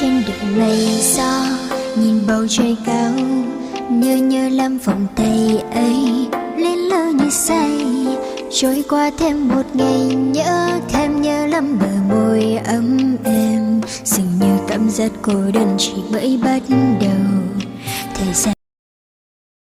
Trên đời mây gió, nhìn bầu trời cao, nhớ nhớ lắm vòng tay ấy, luyến luyến như say. Trôi qua thêm một ngày, nhớ thêm nhớ lắm bờ môi ấm êm. Dường như cảm giác cô đơn chỉ mới bắt đầu.